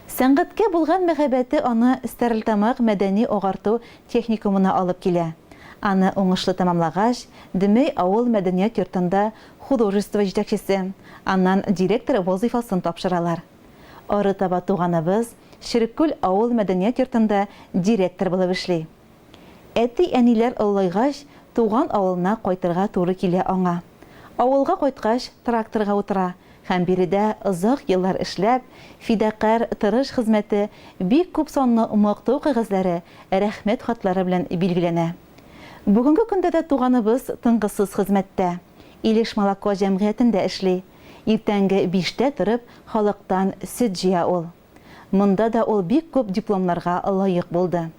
G: Сәнгатькә булган мәхәббәте аны Стәрлетамак мәдәни-агарту техникумына алып килә. Аны уңышлы тәмамлагач, Дөмәй авыл мәдәният йортында художество җитәкчесе, аннан директор вазыйфасын тапшыралар. Арытаба туганыбыз Череккүл авыл мәдәният йортында директор булып эшли. Әти-әниләр олылайгач, туган авылына кайтырга туры килә аңа. Авылга кайткач, тракторга утыра һәм биредә озак еллар эшләп, фидакарь, тырыш хезмәте бик күп санлы мактау кәгазьләре, рәхмәт хатлары белән билгеләнә. Бүгенге көндә дә туганыбыз тынгысыз хезмәттә. Илеш-Молоко җәмгыятендә эшли. Иртәнге биштә торып, халыктан сөт җыя ул. Монда да ул бик күп дипломнарга лаек булды.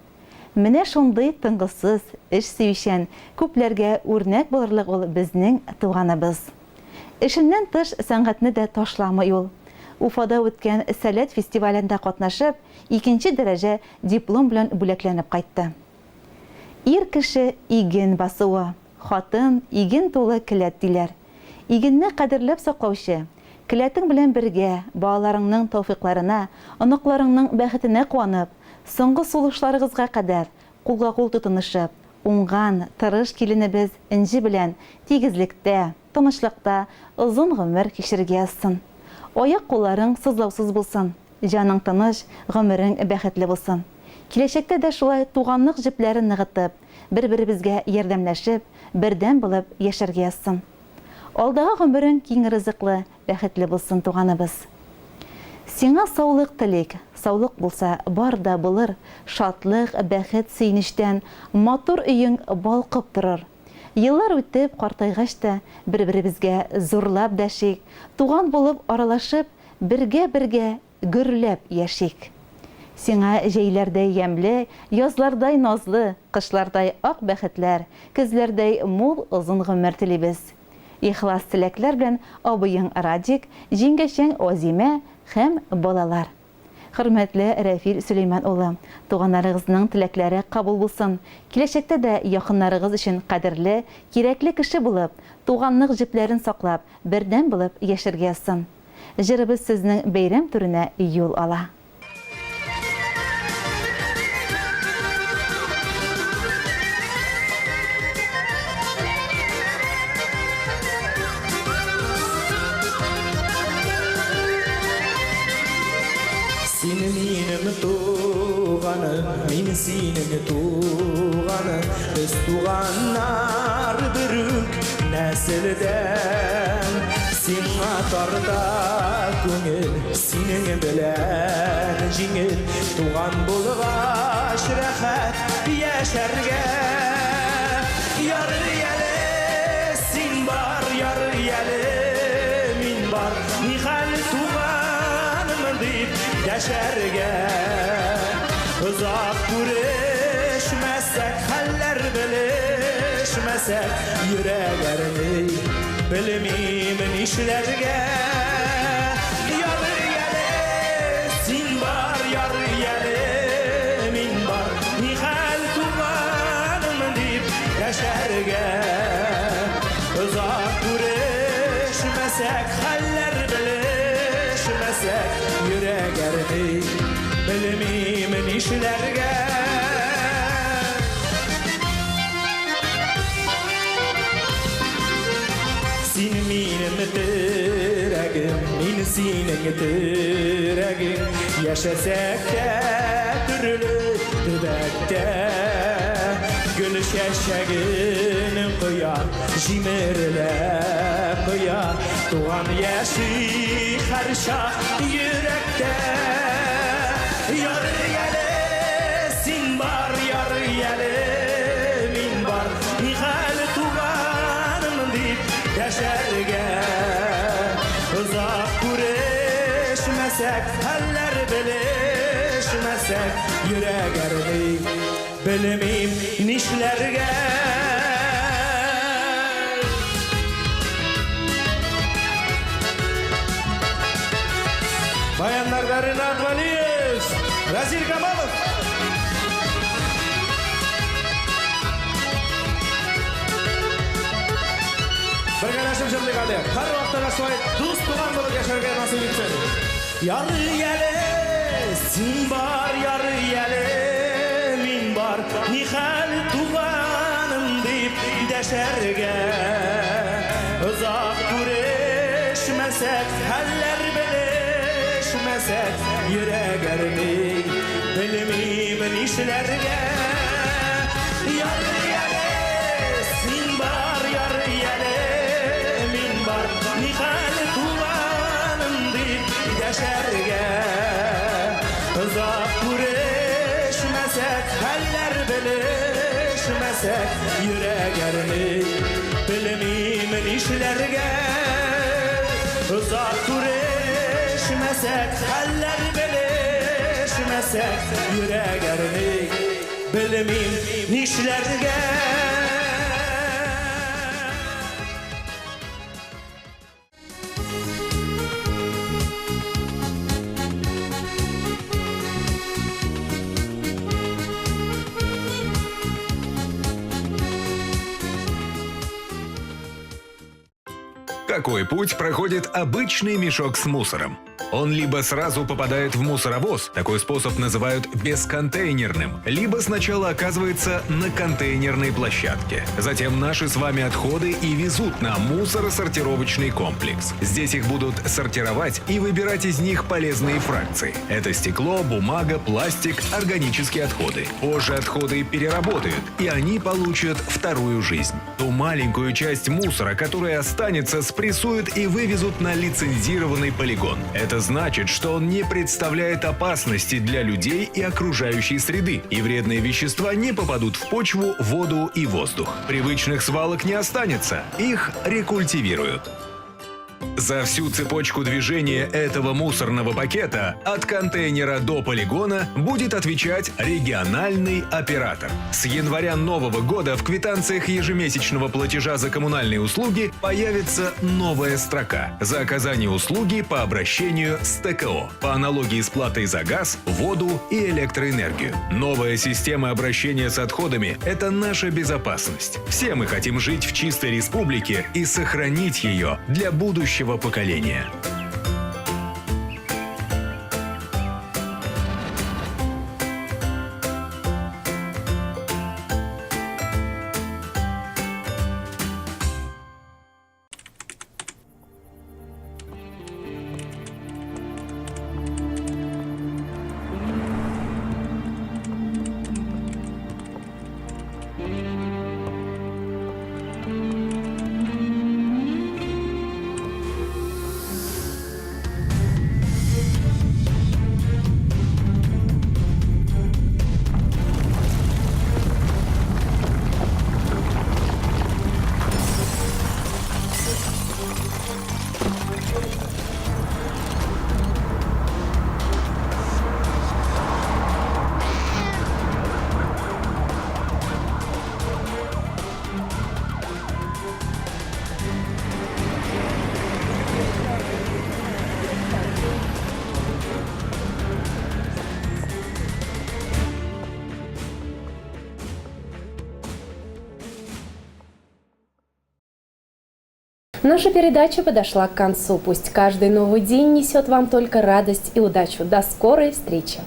G: Менә шундый тынгысыз, эш сөючән, күпләргә үрнәк булырлык ул безнең туганыбыз. Эшеннән тыш сәнгатьне дә ташламый ул. Уфада үткән Сәләт фестивалендә катнашып, икенче дәрәҗә диплом белән бүләкләнеп кайтты. Ир кеше иген басуы, хатын, иген тулы келәт диләр. Игенне кадерләп саклаучы, келәтең белән бергә, балаларыңның тәүфыйкларына, оныкларыңның бәхетенә куанып, соңгы сулышларыгызга кадәр кулга-кул тотынышып, уңган, тырыш киленебез Энҗе белән тигезлектә, тынычлыкта озын гомер кичерергә язсын. Аяк-кулларың сызлаусыз булсын, җаның тыныч, гомерең бәхетле булсын. Киләчәктә дә шулай туганлык җепләрен ныгытып, бер-беребезгә ярдәмләшеп, бердәм булып яшәргә язсын. Алдагы гомерең киң ризыклы, бәхетле булсын, туганыбыз. Сиңа саулык телик, саулык булса, бар да булыр, шатлык, бәхет, сөенечтән матур өең балкып торыр. Еллар үтеп, картайгач та, бер-беребезгә зурлап дәшик, туган булып аралашып, бергә-бергә гөрләп яшик. Сиңа җәйләрдәй ямьле, язлардай назлы, кышлардай ак бәхетләр, көзләрдәй мул озын гомер телибез. Ихлас теләкләр белән абыең Радик, җиңгәчәң Азимә һәм балалар. Хөрмәтле Рәфил Сөләйман улы, туганнарыгызның теләкләре кабул булсын, киләчәктә дә якыннарыгыз өчен кадерле, кирәкле кеше булып, туганлык җепләрен саклап, бердәм булып яшәргә язсын. Җырыбыз сезнең бәйрәм түренә юл ала.
S: Син минем туганым, мин синең туганың, без туганнар бер үк нәселдән. Сиңа тарта күңел, синең белән җиңел, туган булгач рәхәт яшәргә. Ярый әле син бар, ярый әле мин бар, нихәл туганмын дип дәшәргә. Озак күрешмәсәк, хәлләр белешмәсәк, йөрәк әрни, белмим нишләргә. Күрешмәсәк, хәлләр белешмәсәк, йөрәк әрни, белмим нишләргә. Син минем терәгем, мин синең терәгең. Яшәсәк тә төрле төбәктә, гөл чәчәген коя, җимерелә кыя. Туган яши һәрчак йөрәктә. Ярый әле син бар, ярый әле мин бар. Нихәл туганым дип дәшәргә. Озак күрешмәсәк, хәлләр белешмәсәк, йөрәк әрни, белмим нишләргә. Баяннарда Ренат Валиев, Разил Камалов. Бергәләшеп җырлыйк әле. Һәрвакытта да шулай дус туган булып яшәргә насыйп итсен. Ярый әле син бар, ярый әле мин бар. Нихәл туганым дип дәшәргә. Озак күрешмәсәк, хәлләр белешмәсәк, йөрәк әрни, белмим нишләргә. Ярый әле син бар, ярый әле мин бар. Нихәл туганым дип дәшәргә. Озак күрешмәсәк, хәлләр белешмәсәк, йөрәк әрни, белмим нишләргә. Озак күрешмәсәк, хәлләр белешмәсәк, йөрәк әрни, белмим нишләргә.
T: Какой путь проходит обычный мешок с мусором? Он либо сразу попадает в мусоровоз, такой способ называют бесконтейнерным, либо сначала оказывается на контейнерной площадке. Затем наши с вами отходы и везут на мусоросортировочный комплекс. Здесь их будут сортировать и выбирать из них полезные фракции. Это стекло, бумага, пластик, органические отходы. Позже отходы переработают, и они получат вторую жизнь. Ту маленькую часть мусора, которая останется, спрессуют и вывезут на лицензированный полигон. Это значит, что он не представляет опасности для людей и окружающей среды, и вредные вещества не попадут в почву, воду и воздух. Привычных свалок не останется, их рекультивируют. За всю цепочку движения этого мусорного пакета от контейнера до полигона будет отвечать региональный оператор. С января нового года в квитанциях ежемесячного платежа за коммунальные услуги появится новая строка за оказание услуги по обращению с ТКО, по аналогии с платой за газ, воду и электроэнергию. Новая система обращения с отходами – это наша безопасность. Все мы хотим жить в чистой республике и сохранить ее для будущего поколения.
A: Наша передача подошла к концу. Пусть каждый новый день несет вам только радость и удачу. До скорой встречи!